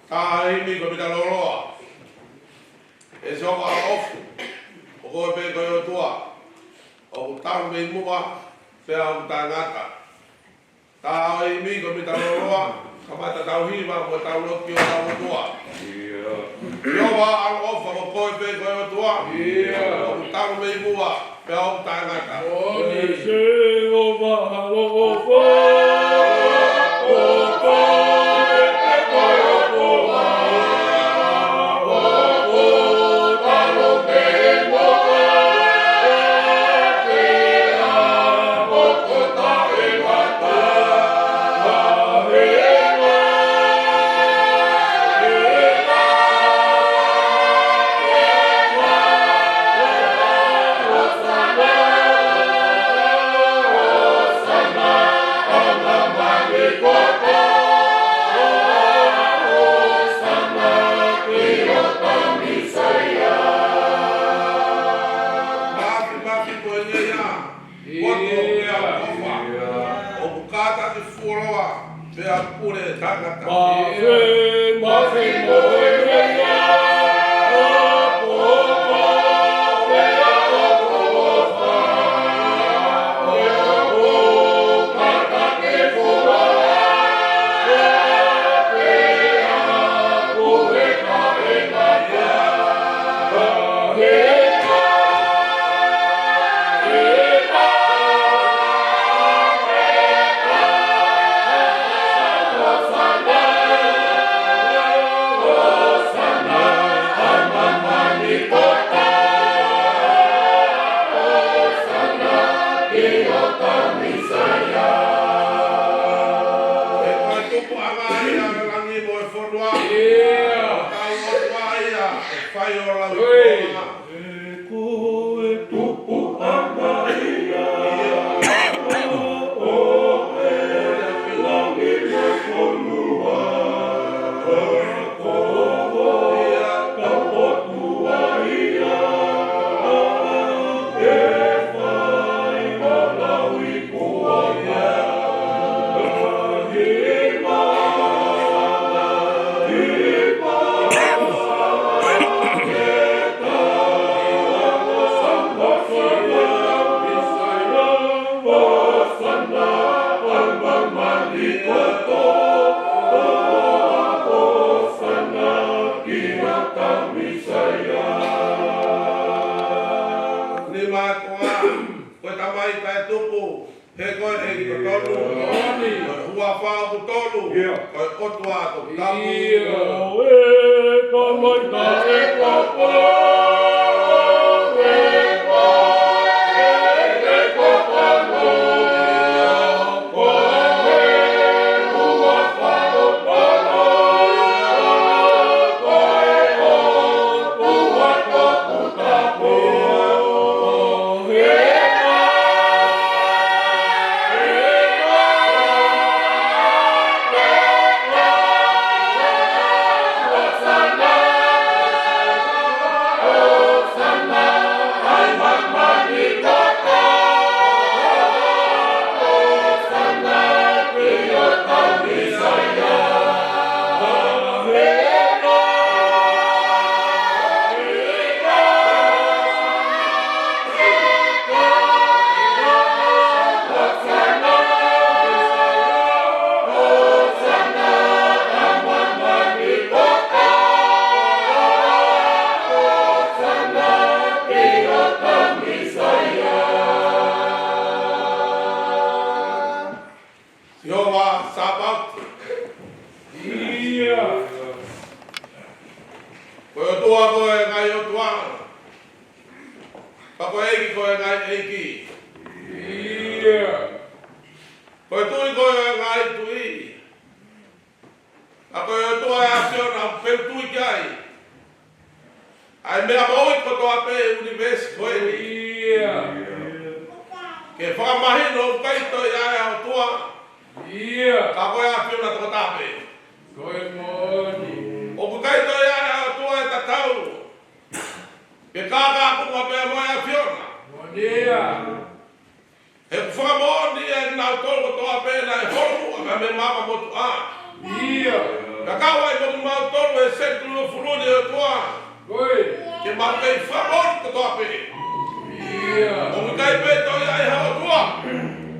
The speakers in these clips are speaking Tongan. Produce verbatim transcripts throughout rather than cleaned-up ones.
Taha himi ko e mita lōloa. ʻE Sihova ʻaloʻofa, ko koe pē ko e ʻOtua, ʻoku talu mei muʻa, pea ʻoku taʻengata. Taha himi ko e mita lōloa, kamata tau hiva mo tau lotu ki hotau ʻOtua. Sihova ʻaloʻofa, ko koe pē ko e ʻOtua, ʻoku talu mei muʻa, pea ʻoku taʻengata. Sihova ʻaloʻofa, ko koe pē ko e ʻOtua, ʻoku talu mei muʻa, pea ʻoku taʻengata. Mafimafi ko e ngeia, ʻoku pea ʻofa. ʻOku kātaki fuoloa, pea pule tangata. Mafimafi ko e ngeia, ʻoku pea ʻofa. ʻOku kātaki fuoloa, pea pule tangata. Taʻetuku, he ko e ʻEiki totonu, ko e huafa ʻoku tonu, ko e ʻOtua ʻoku tapu. Sihova Sāpaoti. ʻIo. Ko e ʻOtua ko e ngaahi ʻotua. Pea ko e ʻEiki ko e ngaahi ʻeiki. ʻIo. Ko e Tuʻi ko e ngaahi tuʻi. Pea ko e ʻOtua ʻa e ʻAfiona ʻoku tau tui ki ai. ʻA e meʻa moʻui kotoa pē ʻi he ʻunivēsi ko eni. ʻIo. Ke fakamahino ʻoku ʻikai toe ʻi ai ha ʻOtua. ʻIo. Ka ko e ʻAfiona tokotaha pē. Ko e moʻoni. ʻOku ʻikai toe ʻi ai ha ʻOtua ʻe tatau. Ke kākākunga pea mo e ʻAfiona. Moʻoni ia. He ʻoku fakamoʻoni ʻe kinautolu kotoa pē naʻe holo muʻa mei he maama motuʻa. ʻIo. Ka kau ai mo kimautolu he senituli hongofulu ni ʻe ʻOtua. ʻIo. Ke mau kei fakamoʻoni kotoa pē. ʻIo. ʻOku ʻikai pē toe ʻi ai ha ʻOtua.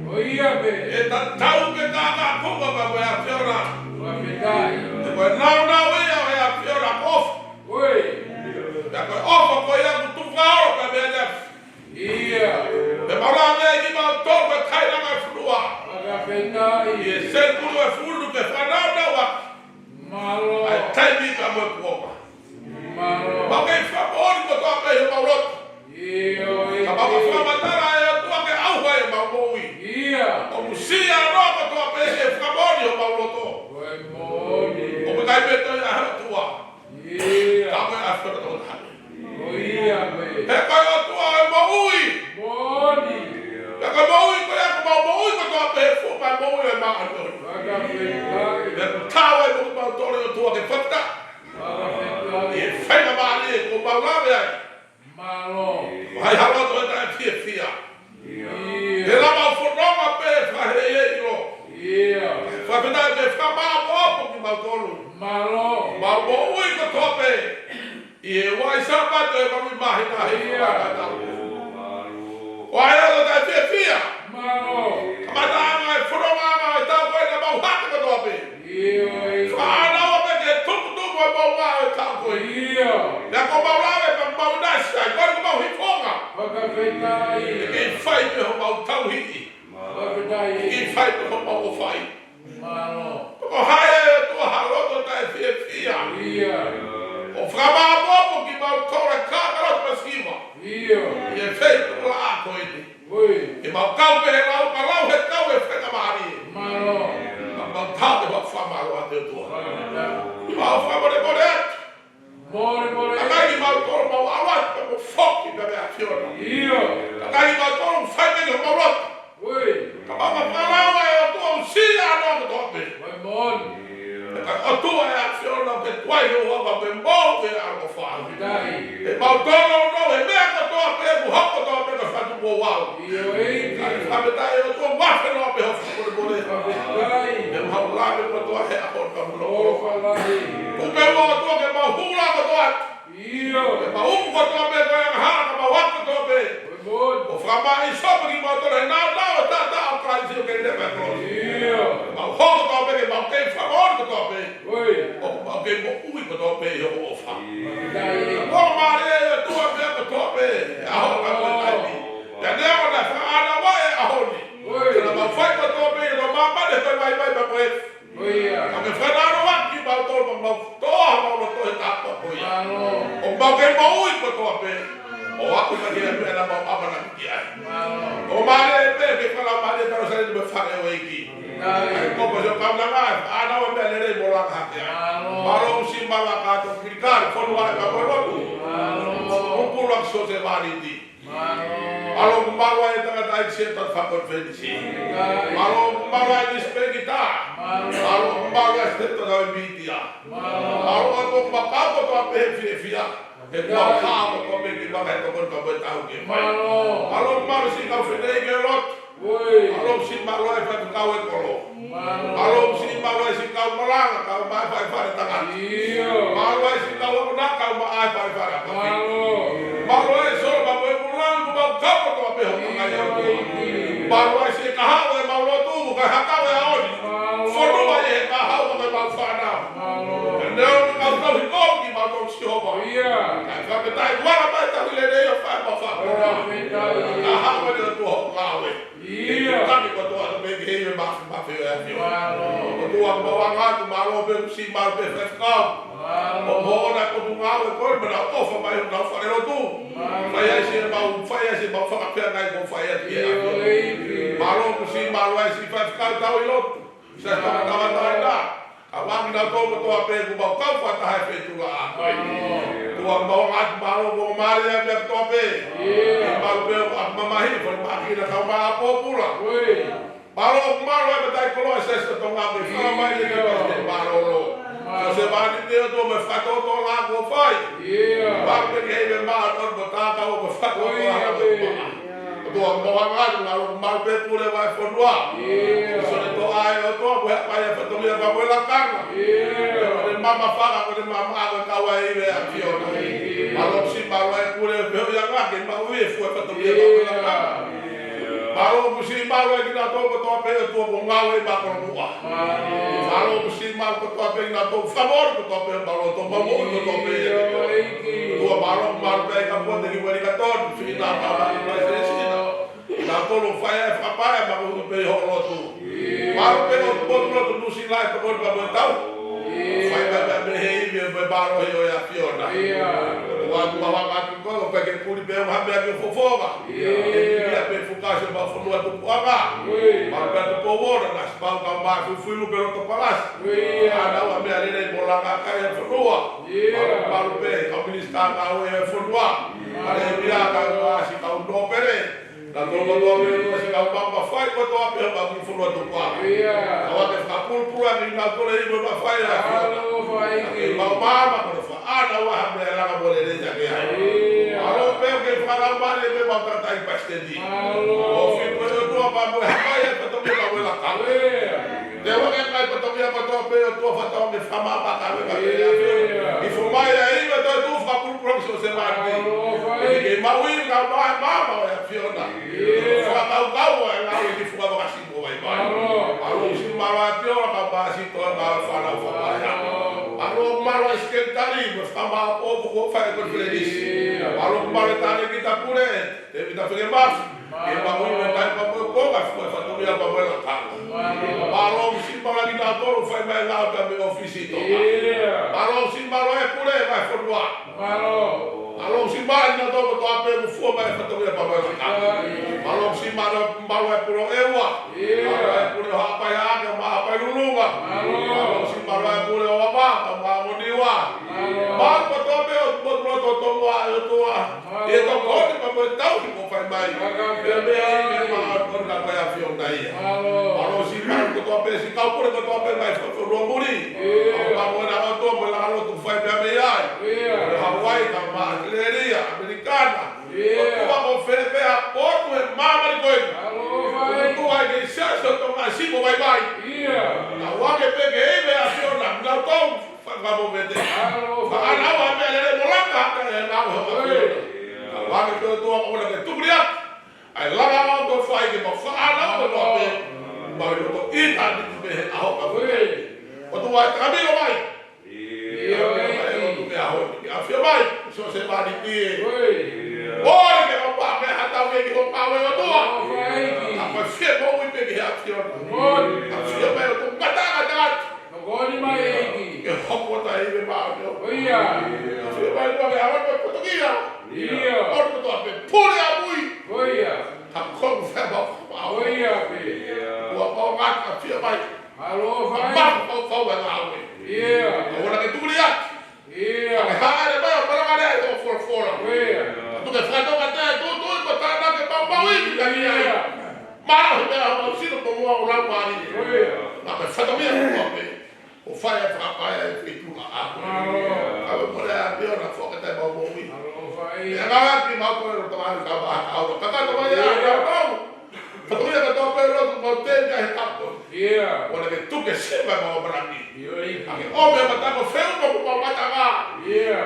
ʻIo pē. ʻE tatau ke kākākunga pea mo e ʻAfiona. Fakafetaʻi. He ko e nāunau ia ʻo e ʻAfiona ʻoku ʻofa. ʻIo. Pea ko e ʻofa ko ia ʻoku tuʻu fakaʻosi pea mo e ʻAfiona. ʻIo. Pea mau lave ai kimautolu ko e kainanga ʻo e fonua. Fakafetaʻi. ʻI he senituli hongofulu ke fanau nau a. Mālō. ʻA e taimi ka mo e kuonga. Mālō. Mau kei fakamoʻoni kotoa pē ʻi homau loto. ʻIo, ka mau ka ʻEiki. Fakamatala ʻe ʻOtua ke ʻauha ʻemau moʻui. ʻIo. ʻOku siʻi ʻa e ʻOtua kotoa pē ke fakamoʻoni homau loto. Ko e moʻoni. ʻOku ʻikai pē toe ʻi ai ha ʻOtua. ʻIo. Ka ko e ʻAfiona tokotaha. ʻIo, pē. He ko e ʻOtua ʻo e moʻui. Moʻoni. He ko e moʻui ko ia ʻoku mau moʻui kotoa pē he fuʻu moʻui ʻo e māʻoniʻoni. Fakafetaʻi. He ʻoku tau ai mo kimautolu ʻe ʻOtua ke fakata. Fakafetaʻi. ʻI he faingamālie ʻoku mau lave ai. Mālō. Ko hai ha loto ʻe taʻefiefia. ʻIo. He lava ʻo fononga pē fakaheieilo. ʻIo. Fakafetaʻi ke fakamāʻopoʻopo kimautolu. Mālō. Mau moʻui kotoa pē ʻi he uaʻi Sāpate ʻo e valu māhina he ʻIo. Fakatapu. Ko hai ha loto ʻe taʻefiefia. Mālō. Kamataʻanga e fononga ʻo e taʻu ko ē naʻa mau hake kotoa pē. ʻIo, ʻio. Fakaʻānaua pē ke tuputupu e moʻunga ʻo e taʻu ko ē. ʻIo. Pea ko ʻemau lave pea mau nasi ai, ko ʻemau hifonga. Fakafetaʻi. Ke fai pē homau tauhi. Fakafetaʻi. Ke fai pē homau ʻofa. Mālō. Ko hai ʻe ʻOtua ha loto taʻefiefia. ʻIo. ʻO fakamāʻopoʻopo kimautolu ʻe kākā loto masiva. ʻIo. ʻI he feituʻulaʻā ko eni. ʻOi. Ke mau kau pē he lau, ka lau he kau e faingamālie. Mālō. Ka mau tau ke mau fakamālō atu ʻOtua. Mālō. Mau fakamolemole atu. Molemole. Kakai kimautolu mau ʻalu atu pea mau foki pē mei he ʻAfiona. ʻIo. Kakai kimautolu fai pē ki homau loto. ʻOi. Ka mau ka fakalava ʻe ʻOtua ʻoku siʻi ʻa e ʻOtua kotoa pē. Ko e moʻoni. He ko e ʻOtua ʻa e ʻAfiona ʻoku ke tuai he ʻofa pea mo e ʻaloʻofa. Fakafetaʻi. He mau tolo no he meʻa kotoa pē, ʻoku hoko kotoa pē ka fatu mo au. ʻIo, ʻEiki. Fakafetaʻi ʻOtua, mafenoa pē hoʻo fakamolemole. Fakafetaʻi. He mau lave kotoa he ʻaho ni ka mulo. ʻOfa lahi. Kuo pehē ʻOtua ke mau hula kotoa. ʻIo. Ke mau umu kotoa pē ko e angahala ka mau ako kotoa pē. Ko e moʻoni. ʻO fakamaʻi sopa kimautolu he nāunau ʻo e taʻataʻa ʻo Kalaisi ʻoku ne pē kolosi. ʻIo. Mau hoko kotoa pē ke mau kei fakamoʻoni kotoa pē. ʻOi. ʻOku mau kei moʻui kotoa pē ʻi hoʻo ʻofa. ʻIo. Ko e mālie ʻOtua pē kotoa pē. ʻA hoʻo ka mo e taimi. Pea neongo naʻe fakaʻānaua ʻe ʻEiki. ʻAi, ko ko se kaunanga, ʻa e ʻānaua meʻa lelei mo laka hake ai. Mālō. Mālō siʻi mālō ʻa e kātoa Kilikali, fonu ai ka mo e lotu. Mālō. Pupula ki Siosefa Valeti. Mālō. Mālō ʻoku mālō ai e tangataʻeiki Siaosi Fakakonifelenisi. Mālō. Mālō ʻoku mālō ai e nisipēkita. Mālō. Mālō ʻoku mālō ai e sitepu tau e mītia. Mālō. Mālō ʻa e toko makau kotoa pē he fiefia. He kuo hā kotoa pē ki he vaka he tokoni ka mo e tau ke fai. Mālō. Mālō ʻoku mālō siʻi kau fefine ke lotu. Oi. Mālō siʻi mālō e faifekau e kolo. Mālō. Mālō siʻi mālō e siʻi kau malanga, kau mai fai fale tangata. ʻIo. Mālō e siʻi kau akonaki, kau mai fai fale akonaki. Mālō. Mālō e solo ka mo e pulau, ko mau kau kotoa pē ho kakai. ʻIo, ʻEiki. Mālō e siʻi kahaʻu e mau lotu, kae hakau e ʻaho ni. Mālō. Fonu ai e kahaʻu ka mo e mau fānau. Mālō. He neongo kau tauhi koe ki mau tau Sihova. ʻIo. Kae fakafetaʻi ʻoku ala mai tauhi lelei ʻo fai mau fakakoloa. Fakafetaʻi. Kahaʻu e ʻOtua hoʻo ngāue. ʻIo. Ke taki kotoa atu pē ki he ivi mafimafi ʻo e ʻAfiona. Mālō. ʻOtua ʻoku mau anga atu, mālō pē ʻoku siʻi mālō pē faifekau. Mālō. ʻO mo ona ko tu ngāue ko ē, mo nau ʻofa mai honau fale lotu. Mālō. Fai ai siʻemau, fai ai siʻemau fakafeangai ko fai atu ki he ʻAfiona. ʻIo, ʻEiki. Mālō ʻoku siʻi mālō ai siʻi faifekau tauhi lotu. Sa tau tau tau ina. Ka ʻoange kinautolu kotoa pē kuo mau kau fakataha he feituʻu laʻā ko eni. Mālō. ʻOtua mau anga atu mālō kuo mālie ʻa e meʻa kotoa pē. ʻIo. Ke mau pē ʻo ʻaku mamahi, fai mai kina kau mai ʻa pōpula. ʻIo. Mālō, mālō e matai koloa Siasi ʻo Tonga mo e fai mai le ka ke mālō. Mālō. Siaosi Valeti ʻOtua mo e fakatōtō la kuo fai. ʻIo. Mālō pē ke ʻi ai e maʻa ʻo mo tākau mo e fakatōtō la kuo fai. ʻOtua mau anga atu, mālō, mālō pē pule vahefonua. ʻIo. Sole toʻa ʻe ʻOtua, ko e hapai e fatongia ka mo e lakanga. ʻIo. Ko e mama faka, ko e mama ako kau ai ʻi he ʻAfiona. ʻIo. Mālō siʻi mālō e pule, pehē ʻi he anga ke maʻu e fua e fatongia ka mo e lakanga. Mālō siʻi mālō e kinautolu kotoa pē ʻOtua kuo ngāue ʻi mākolomuʻa. Mālō siʻi mālō kotoa pē kinautolu fakamoʻoni kotoa pē mālō ʻOtua mau moʻui kotoa pē. ʻIo, ʻEiki. ʻOtua mālō, mālō pē ʻi ka pote ki Wellington, fina ka mai mai se sina. Kinautolu fai e fakapae, mālō kotoa pē ʻi hoʻo lotu. Mālō pē ʻo potu lotu Nuʻusila ʻi he tokoni ka mo e tau. Fai mai mai mei he ivi mo e mālohi ʻo e ʻAfiona. ʻOtua ʻoku mau anga atu koe, ʻo pehē ke puli pē ʻo ha meʻa ke fofonga. ʻIo. Ke pili pē fuka se mau fonua tupuʻanga. ʻIo. Mau pē tupu ora, nasi pau ka mau fuifui lupe loto palasi. ʻIo. ʻĀnaua meʻa lelei mo laka kai e fonua. ʻIo. Mau, mau pē, kau minisitā ngāue e fonua. ʻIo. Ale pia kau ʻasi kau nōpele. Kinautolu kotoa pē ʻOtua siʻi kau mau mafai kotoa pē ʻo mau ki fonua tupuʻanga. ʻIo. Kau ake fakapulupulu ange kinautolu ʻi he mafai ʻa e fonua. Mālō, ʻEiki. Ke mau maama ko e fa- ʻĀnaua ha meʻa langa mo lelei ʻa ke ai. ʻIo. Mālō pē ʻoku ke fakalaumālie pē mau tangataʻeiki palesiteni. Mālō. ʻOfa pē ʻOtua pea mo e hapai e fatongia ka mo e lakanga. ʻIo. Te ua ke kai fatongia kotoa pē ʻOtua fatongia fakamaama ka mo e ka mo e ʻAfiona. ʻIo. ʻI fo mai ai ʻi he toetuʻu fakapulupulu ʻa Siaosi Valeti. Mālō, ʻEiki. Ke mau ʻi ka mai maama ʻo e ʻAfiona. ʻIo. Fakakaukau ʻa e ngāue ki fuka vakasi mo vai vai. Mālō. Mālō siʻi mālō ʻa e ʻAfiona ka mau siʻi toa ngāue fānau fakapaea. Mālō, mālō e sekelitali mo e fakamaʻopoʻopo ko fai e konifelenisi. ʻIo. Mālō, mālō e talēkita pule, Tēvita Fekemafi. Mālō. Ke mau ʻi he tai pea mo e konga, fua e fatongia pea mo e lakanga. Mālō. Mālō siʻi mālō kinautolu fai mai ngāue pea mo e ʻōfisi ʻi Tonga. ʻIo. Mālō siʻi mālō e pule vahefonua. Mālō. Mālō siʻi mālō kinautolu kotoa pē kuo fua mai e fatongia pea mo e lakanga. ʻIo. Mālō siʻi mālō, mālō e pule ʻEua. ʻIo. Mālō e pule ʻo Haʻapai Haʻake mo Haʻapai Lulunga. Mālō. Mālō siʻi mālō e pule ʻo Vavā, mo Niua. Mālō. Mālō kotoa pē ʻo potu lotu ʻo Tonga ʻe ʻOtua. Mālō. ʻI he tokoni pea mo e tauhi kuo fai mai. Mālō. Pea mo e ivi mo e mālō ʻo e ʻAfiona ia. Mālō. Mālō siʻi mālō kotoa pē, siʻi kau pule kotoa pē mai fakafonua muli. ʻIo. Mālō mo e ʻOtua mo e langa lotu fai pea mei ai. ʻIo. Hawaii ka mo ʻAositelēlia, ʻAmelika na. ʻIo. ʻOtua ko fē pē ha potu he māmani ko eni. Mālō, ʻEiki. ʻOtua ʻi he Siasi ʻo Tonga siʻi mo vaivai. ʻIo. Ka ʻoange pē ke ʻi ai e ʻAfiona, kinautolu fakamoʻoni. Mālō, ʻEiki. Fakaʻānaua meʻa lelei mo laka hake e ngāue ʻo e ʻAfiona. ʻIo. Ka ʻoange pē ʻOtua ʻoua ke tuku atu ʻa e langa ʻo e fai ke mau fakaʻānaua kotoa pē. Mālō ʻOtua ʻi he ʻaho ka mo e ʻOtua ʻi he taimi ʻo mai. ʻIo, ʻEiki. ʻOtua ke ʻafio mai, Siaosi Valeti ē. ʻIo. ʻOua ke mau pā ke hatau ke ki ho pā ʻe ʻOtua. ʻIo, ʻEiki. Ka ko e fie moʻui pē ki he ʻAfiona. ʻIo. ʻAfio mai ʻOtua, ngata, ngata, ngata. Tokoni mai, ʻEiki. Ke hoko atu ʻa e ivi mo e mālō. ʻIo. ʻAfio mai ʻOtua ke ʻalu atu e potungāue. ʻIo. ʻOtua pē pule ʻamui. ʻIo. Ka ko e fē mau pā. ʻIo, pē. Ua pau Ia mai. Mālō, fai. Mapu fau fau e ngāue. Ia. Ka ʻoua naʻa ke tuli atu. Ia. Ka ke hāʻele mai ʻo malanga lea ʻi hoʻo folofola. Ia. Ka tuku ke fakatoka te tūtū i ko tānaki maumauʻi ki tani ai. Ia. Mālō he meʻa ʻoku mau sino mo ʻoku mau lau mālie. Ia. Ka ke fatongia kuo pē. ʻO fai ʻa e fakapae ʻa e feituʻu ʻaʻau. Mālō. Ka ʻoua mole ʻa e pio na foka tai mau moʻui. Mālō, fai. Ia ngā ki mau koe lo tamai ka ba ka ʻoua. Ka ka tamai ia, ia mau. Ka ko ia ka tō pē lotu mau te ia he kapo. Ia. ʻOua naʻa ke tuku ke sema mau malangi. Ia, ia. Ka ke ʻomi ʻa e mata ko feu mo ko mau matanga. Ia.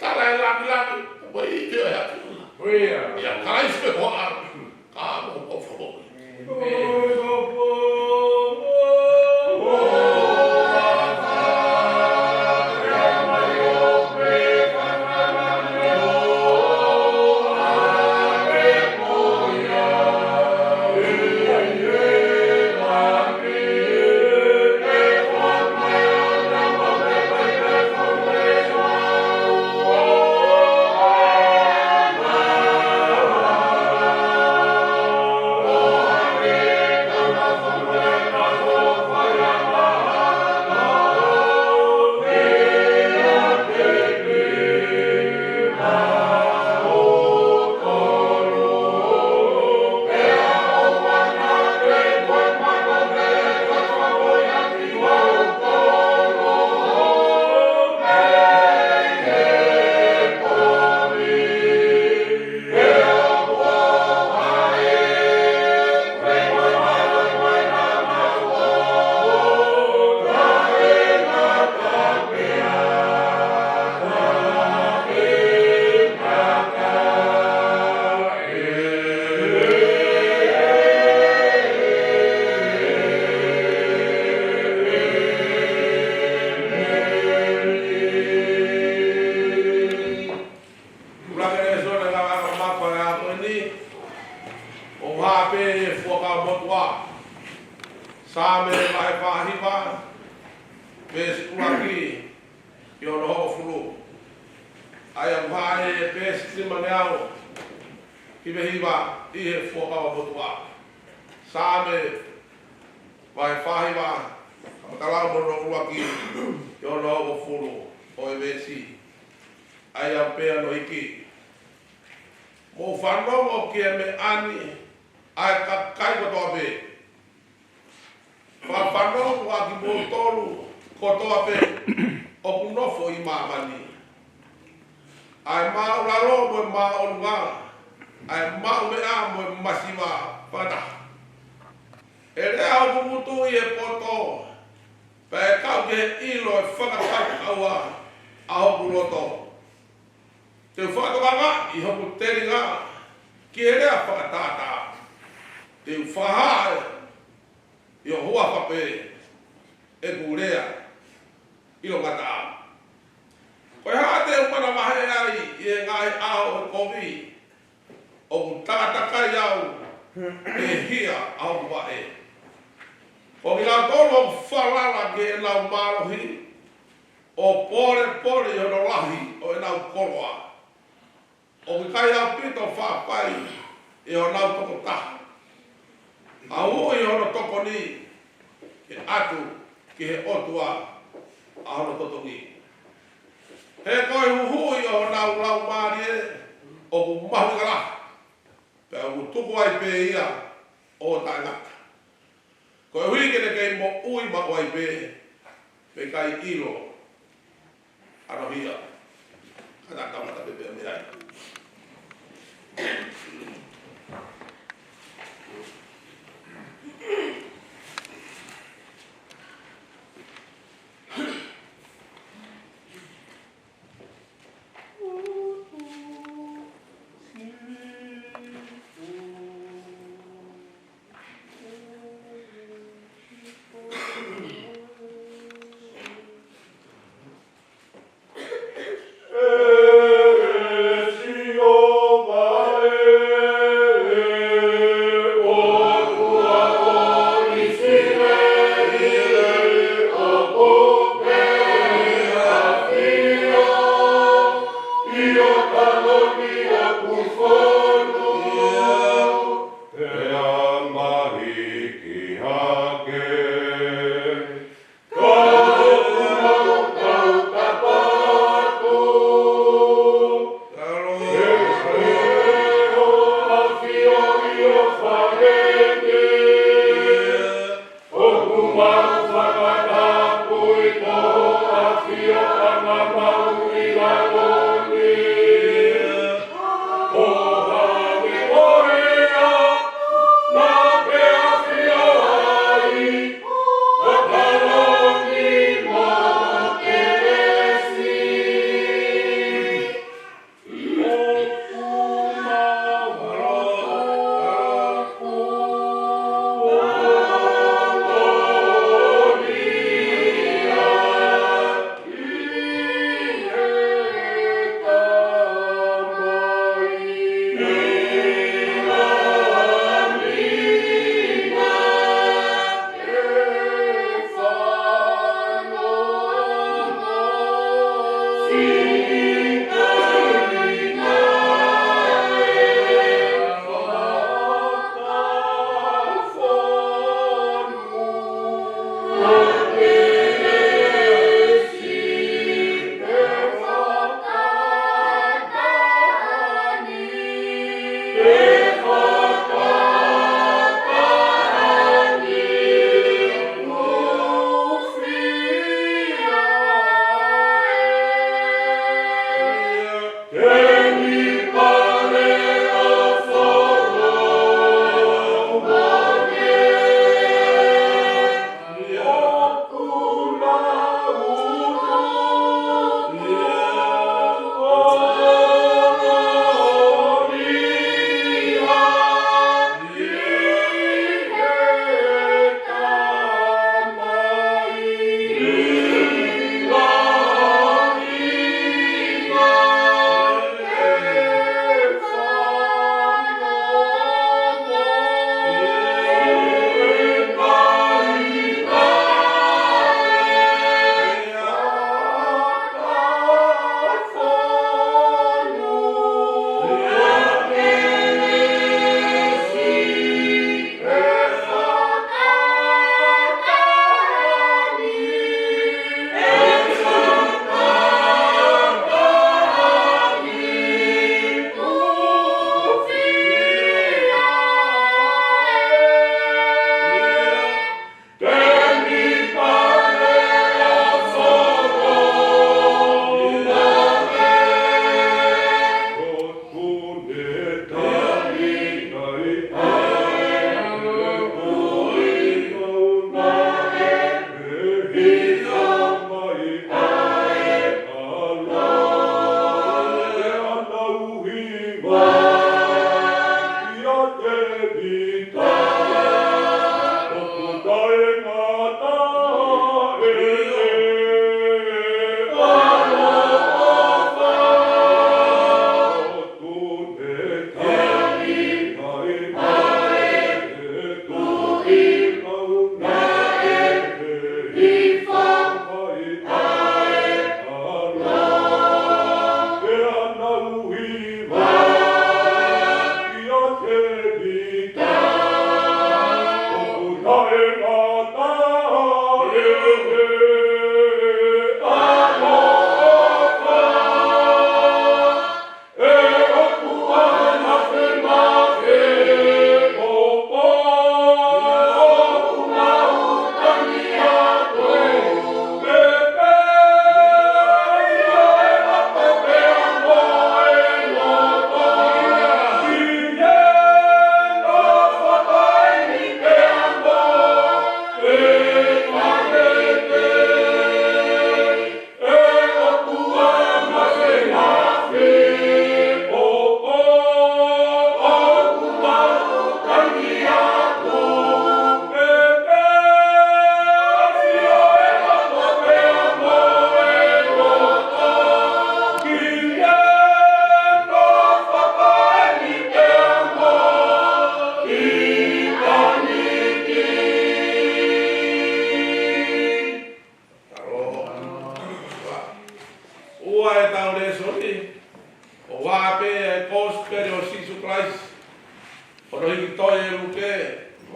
Tala e langilangi. Mo i te o e haki. Ia. Ia, Kalaisi pē ko au. Ka mo ko fo. Ula ke ne sona ka ka mapa e ako ni. ʻOku hā pē he Fuakava Motuʻa. Saame vahe fā hiva, veesi ʻuluaki ki hono hongofulu. ʻA ia ʻoku hā he veesi nimangeau hiva hiva ʻi he Fuakava Motuʻa. Saame vahe fā hiva, ka mou lau mo hono ʻuluaki ki hono hongofulu ʻo e veesi. ʻA ia pea no iki. Mou fanongo ki he meʻa ni, ʻa e kakai kotoa pē. Fakafanongo ʻa kimoutolu kotoa pē ʻoku nofo ʻi māmani. ʻA e māʻulalo mo e māʻolunga, ʻa e maʻumeʻa mo e masiva fakataha. ʻE lea hoku ngutu ʻi he poto, pea ʻe kau ki he ʻilo e fakakaukau ʻa hoku loto. Te u fakatokangaʻi hoku telinga ki he lea fakatātā. Te u fakahā ʻi ho huafa pē ʻeku lea ʻilongataʻa. Ko e hā te u manavahē ai ʻi he ngaahi ʻaho ʻo e kovi? ʻOku takatakai au ʻe he hia ʻa hoku vaʻe. Ko kinautolu ʻoku falala ki heʻenau mālohi, ʻo pōlepole ʻi hono lahi ʻo ʻenau koloa. ʻOku ʻikai ʻaupito faʻa ʻi honau tokotaha. ʻA ui hono tokoni ke ʻatu ki he ʻOtua ʻa hono totongi. He ko e huhuʻi ʻo honau laumālie ʻoku mahuʻinga lahi, pea ʻoku tuku ai pē ia ʻo taʻengata. Koeʻuhi ke ne kei moʻui maʻu ai pē, pea ʻikai ʻilo ʻa hono hia. Ka ta kamata pē pea mei ai.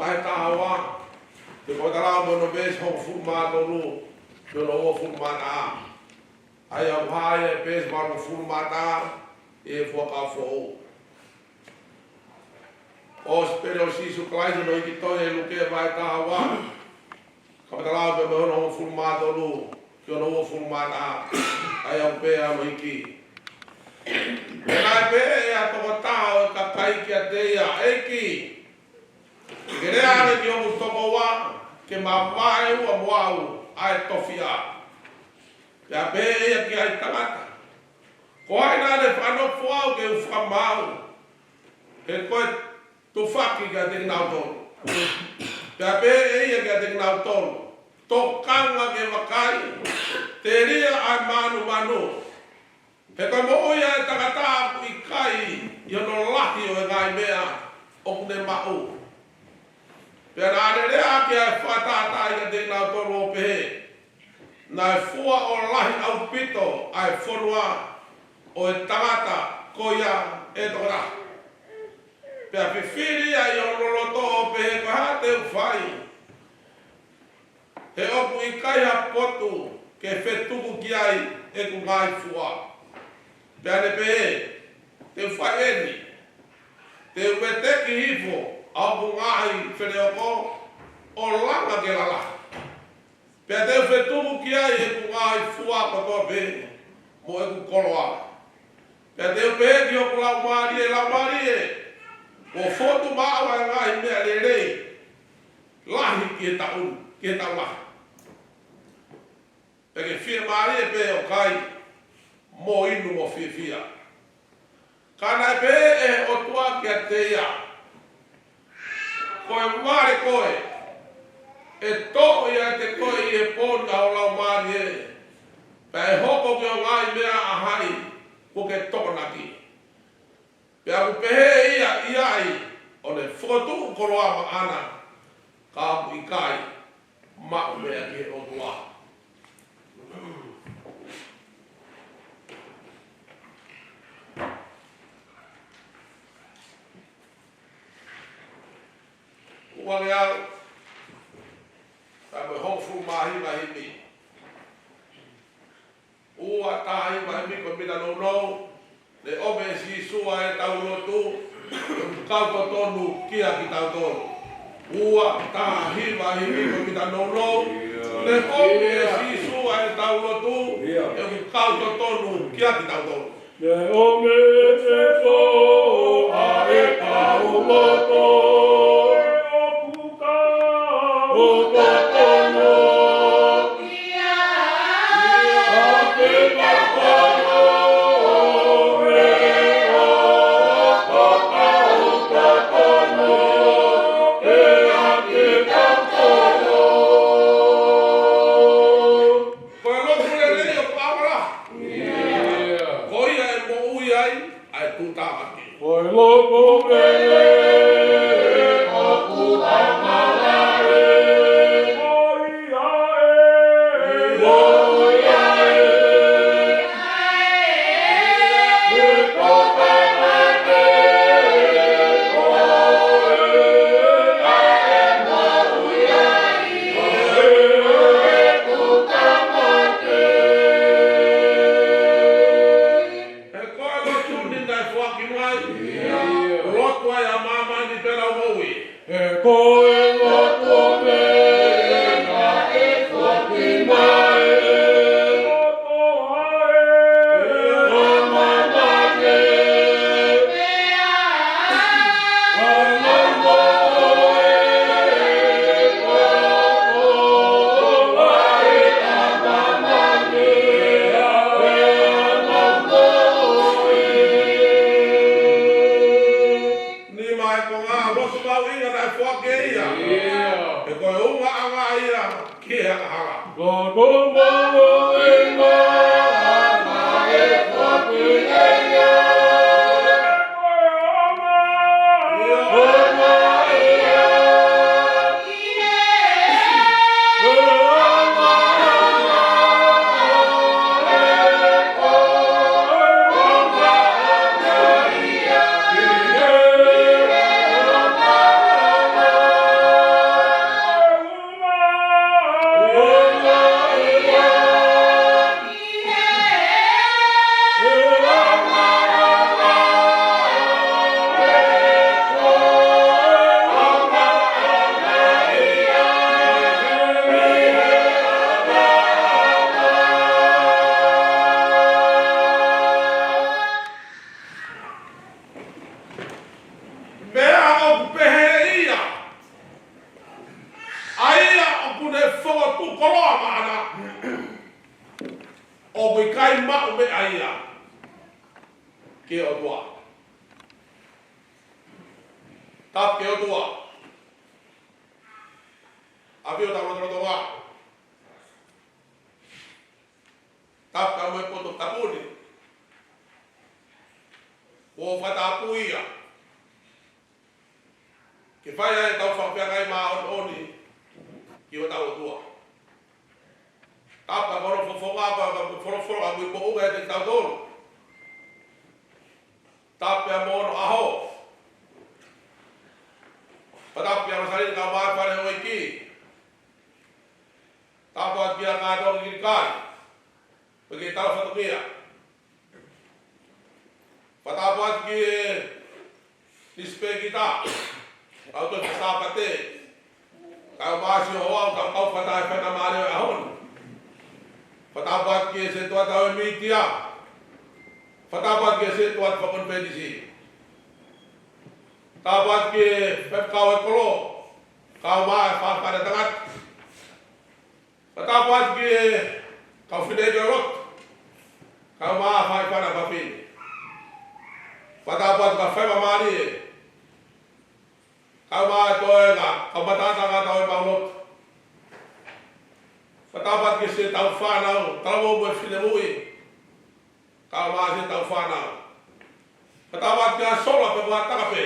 ʻa e taha ua, te u fakatalau mei hono veesi hongofulu mā tolu ki hono uofulu mā taha. ʻA ia ʻoku hā ia he peesi valungofulu mā taha ʻi he Fuakava Foʻou. Kosipeli ʻo Sīsū Kalaisi ʻi hono hiki tohi ʻe Luke vahe taha ua, fakatalau pē mei hono hongofulu mā tolu ki hono uofulu mā taha, ʻa ia ʻoku pehē hono hiki: Pea naʻe pehē ʻe ha tokotaha ʻo e kakai kiate ia, ʻEiki, ke ke lea ange ki hoku tokoua ke mavahe ua mo au ʻa e tofiʻa. Pea pehē ʻe ia ki ai, Tangata, ko hai naʻa ne fakanofo au ke u fakamaau, he ko e tufaki kiate kinautolu? Pea pehē ʻe ia kiate kinautolu, Tokanga ke vakai, telia ʻa e mānumanu, he ko e moʻui ʻa e tangata ʻoku ʻikai ʻi hono lahi ʻo e ngaahi meʻa ʻoku ne maʻu. Pea naʻa ne lea ʻaki ʻa e fakatātā kiate kinautolu ʻo pehē, Naʻe fua ʻo lahi ʻaupito ʻa e fonua ʻo e tangata ko ia ʻe toko taha. Pea fifili ia ʻi hono loto ʻo pehē, Ko e hā te u fai? He ʻoku ʻikai ha potu ke fetuku ki ai ʻeku ngaahi fua. Pea ne pehē, Te u fai eni: te u veteki hifo ʻa hoku ngaahi feleoko ʻo langa ke lalahi. Pea te u fetuku ki ai ʻeku ngaahi fua kotoa pē mo ʻeku koloa. Pea te u pehē ki hoku laumālie, Laumālie, kuo fokotuʻu maʻau ʻa e ngaahi meʻa lelei lahi ki he taʻu, ki he taʻu lahi. Pea ke fiemālie pē ʻo kai mo inu mo fiefia. Ka naʻe pehē ʻe he ʻOtua kiate ia, Ko e vale koe, ʻe toʻo ʻiate koe ʻi he pō ni ʻa ho laumālie, pea ʻe hoko ki ho ngaahi meʻa ʻa hai kuo ke tokonaki. Pea ʻoku pehē ia ʻi ai, ʻo ne fokotuʻu koloa maʻana, ka ʻoku ʻikai maʻu meʻa ki he ʻOtua. Ua ngeau, ka mo e hongofulu mā hiva himi. Ua taha hiva himi, ko e mita nounou. Ne ʻomi ʻe Sīsū ʻa ʻetau lotu, ʻoku kau totonu kiate kitautolu. Ua taha hiva himi, ko e mita nounou. Ne ʻomi ʻe Sīsū ʻa ʻetau lotu, ʻoku kau totonu kiate kitautolu. Ne ʻomi ʻe Sīsū ʻa ʻetau lotu, ʻoku kau totonu. Ko e lotu lelei ʻoku ʻamanaki. Ko ia ʻe moʻui ai ʻa e tuʻutāmaki. Ko e lotu lelei ʻoku ʻamanaki. Ko ia ʻe moʻui ai. He ko e lotu ni naʻe foaki mai, lotu ai ʻa māmani pea nau moʻui. He ko e lotu ni naʻe foaki mai, lotu ai ʻa māmani. Nima e konga, lotu mahuʻinga naʻe foaki ʻe ia. He ko e ungaʻanga ia ki he angahala. Lotu mahuʻinga naʻe foaki ʻe ia. Ia. koloa maʻana, ʻoku ʻikai maʻu meʻa ia ki he ʻOtua. Tapu ki he ʻOtua. ʻAfio ʻetau lotolotonga. Tapu ki he ʻOtua ʻi he potu tapu ni. Kuo fakatapu ia ke fai ai ʻetau fakafeangai māʻoniʻoni ki hotau ʻOtua. Tapu ki he folofola, ki he folofola, ki he moʻunga ʻiate kitautolu. Tapu pea mo onoʻaho. Fakatapu kia Rosalini kae ʻumaʻā e fale ʻo e ʻEiki. Tapu atu kia Kātoa Kilikai. Pea ki he tau fatongia. Fakatapu atu ki he Nisipēkita, kau tō Sāpate, kae ʻumaʻā siʻi hoa, kau kau fakataha faingamālie ʻo e ʻaho ni. Fakatapu atu ki he sētuata ʻo e mītia. Fakatapu atu ki he sētuata fakakonifelenisi. Tapu atu ki he faifekau ʻo e kolo, kae ʻumaʻā e faifekau tangata. Fakatapu atu ki he kau fefine ʻi he lotu, kae ʻumaʻā e faifekau fafine. Fakatapu atu ki he faingamālie, kae ʻumaʻā e toenga, kau matātangata ʻo e mau lotu. Fakatapu atu ki siʻetau fānau, talavou mo e finemui, kae ʻumaʻā siʻetau fānau. Fakatapu atu kia Sola pea mo Ataka pē.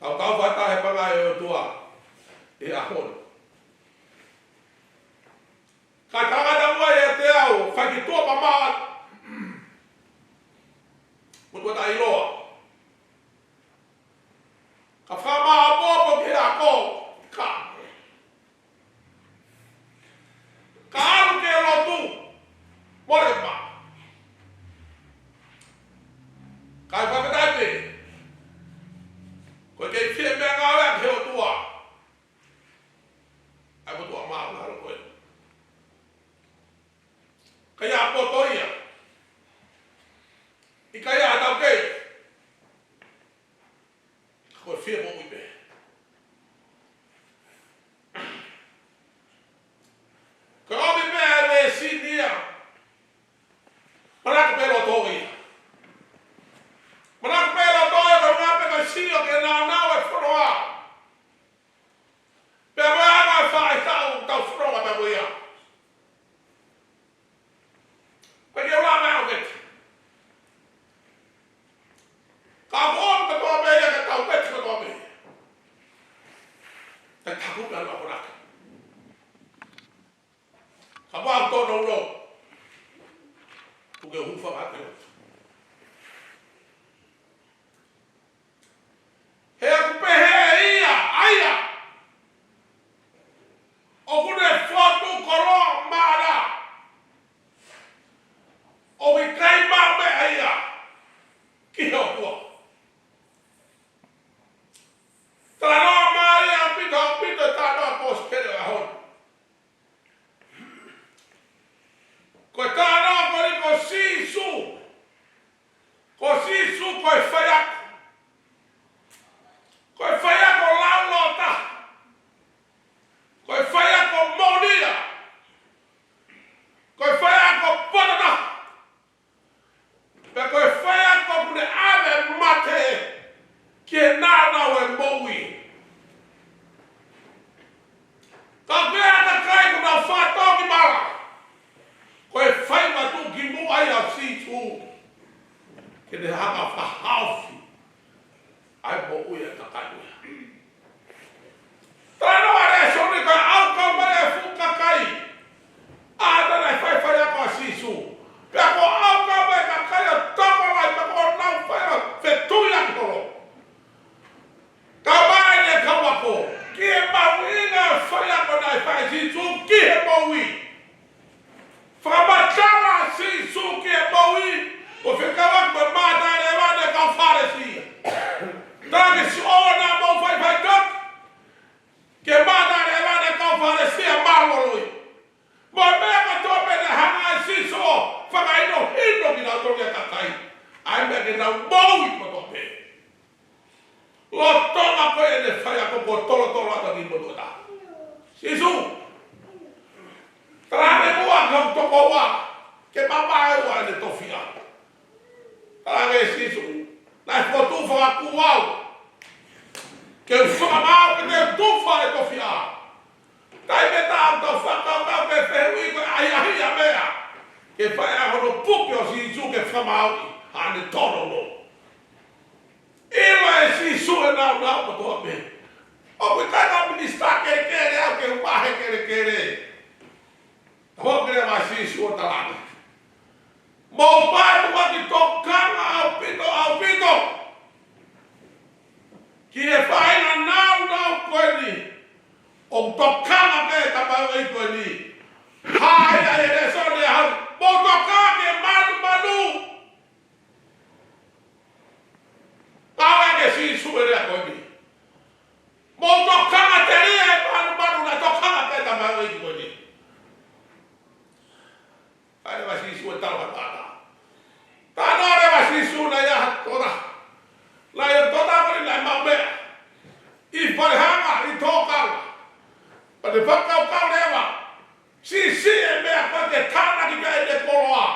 Tau kau fakataha he paʻanga ʻo e ʻOtua ʻi he ʻaho ni. Ka tangata mua ʻiate au, fai ki tuʻa mamaʻo atu. Mo tuʻa taʻeʻiloa. Ka fakamāʻopoʻopo ki he ako, ka Ka ʻalu ke lotu, mole ma. Kae fakafetaʻi pē. Ko e kei fie meʻangāue ki he ʻOtua. ʻAi ʻOtua māʻulalo ko ē. Ka ia poto ia. ʻIkai ia tau kei. Ko e fie moʻui pē. Ko e ʻomi pē ʻa e vēsini ia. Manako pē loto ia. Manako pē loto ia, ko e ngā pē ko e sio ke nānau e folofola. Pea mo e anga e faʻahitaʻu tau fononga pea mo ia. Pea ke ola mai au kete. Ka ko au kotoa pē ia ke tau kete kotoa pē. Te taku pē ʻalu ʻakonaki. Ka ʻoku ou tōnounou. Tuku ke u hūfanga atu. He ʻoku pehē ʻe ia, ʻa ia ʻoku ne fotu koloa maʻana, ʻoku ʻikai maʻu meʻa ia ki he ʻOtua. Talanoa mālie ʻaupito, ʻaupito e talanoa kosipeli ʻo e ʻaho ni. Ko e talanoa ko eni ko Sīsū. Ko Sīsū ko e faiako. Ko e faiako laulōtaha. Ko e faiako moʻonia. Ko e faiako poto taha. Pea ko e faiako ʻoku ne ʻave mate ki he nānau e moʻui. Ka mea kakai ʻoku nau fātau ki mala. Ko e faiva tuʻukimuʻa ia ʻa Sīsū. Ke ne hanga fakahaofi ʻa e moʻui ʻa e kakai ko ia. Talanoa e lēsoni ko e ʻaukau mai e fuʻu kakai. ʻA ʻetau naʻe faifaiako ʻa Sīsū. Pea ko e ʻaukau mai e kakai ʻo tokolahi pea ko ʻenau fai ʻo fetuiaki holo. Ka mai ne kau ako. Ki he mahuʻinga e faiako naʻe fai ʻe Sīsū ki he moʻui. Fakamatala ʻa Sīsū ki he moʻui, ʻo fekauʻaki mo e Mātā Lēvane kau Fālesi. Taki siʻo na mau faifai taki. Ki he Mātā Lēvane kau Fālesi ʻa mālōlōʻi. Mo e meʻa kotoa pē naʻe hanga ʻe Sīsū ʻo fakahinohino kinautolu ki he kakai. ʻA e meʻa ke nau moʻui kotoa pē. Lolotonga ko ē ʻene faiako kuo tolotolo atu ki motuʻa taha. Sīsū, toko ua, ke mamaʻo ʻene tofiʻa. Talaange ʻe Sīsū, naʻe fokotuʻu fakakū au ke u fakamaau ke u tufa e tofiʻa. Taimi ʻe taha ʻoku tau fakakaukau ke fehuʻi ko e ʻahiʻahiʻi ʻa e meʻa ke fai ai hono puke ʻo Sīsū ke fakamaauʻi haʻane tōnounou. ʻIlo ʻe Sīsū e nāunau kotoa pē. ʻOku ʻikai ko e minisitā kelekele au ke u vahe kelekele. Hoko ki he lea ʻa Sīsū ʻo talaange, mou pātuʻaki tokanga ʻaupito, ʻaupito ki he faʻahinga nāunau ko eni. ʻOku tokanga ki ai e tamaioʻeiki ko eni. Hā ia he lēsoni ʻaho ni. Mou tokanga ki he manumanu. Pau ʻe Sīsū e lea ko eni. Mou tokanga telia e manumanu naʻe tokanga ki ai e tamaioʻeiki ko eni. Kae lea ʻa Sīsū e tau ha tata. Talanoa leva ʻa Sīsū naʻe ʻi ai ha tokotaha. Naʻe ʻi ai e tokotaha ko eni naʻe maʻu meʻa ʻi falehanga, ʻi tokanga. Pea ne fakakaukau leva, siʻisiʻi e meʻa ko ē ke tānaki ki ai ʻene koloa.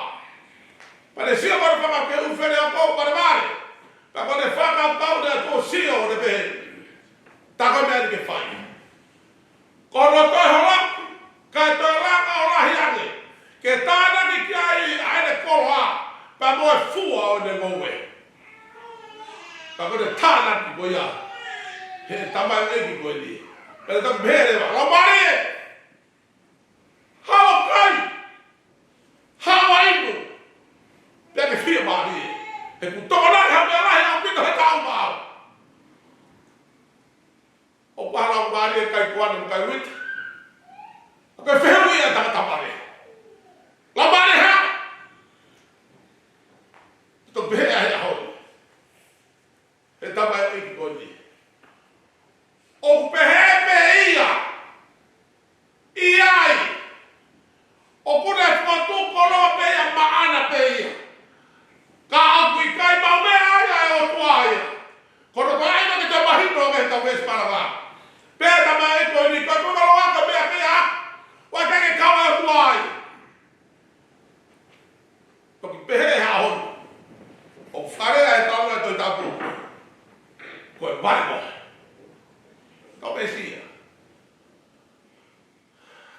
Pea ne sio ko ē faka ke u fele ako pale vale. Pea ko ʻene fakakaukau leva ʻo sio ʻo ne pehē, tā ko e meʻa eni ke fai. Ko hono toe holo, kae toe langa ʻo lahi ange ke tānaki ki ai ʻa ʻene koloa, pea mo e fua ʻo ʻene ngoue. Pea ko ʻene tānaki ko ia ʻe he tamaioʻeiki ko eni. Pea ne toki pehē leva, laumālie, haʻu ʻo kai, haʻu ʻo inu, pea ke fiemālie. He kuo u tokonaki ha meʻa lahi ʻaupito heʻeta ʻaumāʻau. ʻOku ʻi ai ha laumālie kai kuane mo kai uite? ʻOku fehuʻi ʻe he tangata vale, laumālie hā? Toki pehē ʻe he ʻaho ni, he tamaioʻeiki ko eni, ʻoku pehē pē ia ʻi ai. ʻOku ne fokotuʻu koloa pē ia maʻana pē ia. Ka ʻoku ʻikai maʻu meʻa ia ʻe he ʻOtua ia. Ko hono toe ʻai ke toe mahino ange ʻetau veesi malanga. Pea tamaioʻeiki ko eni, ko e koloa ko e meʻa pē ia, ʻoku ʻikai ke kau e ʻOtua ia. Toki pehē ʻe he ʻaho ni, ʻoku fakalea ʻe he talanoa ʻa e Tohi Tapu, ko e vale ko ē. Kau pē sia.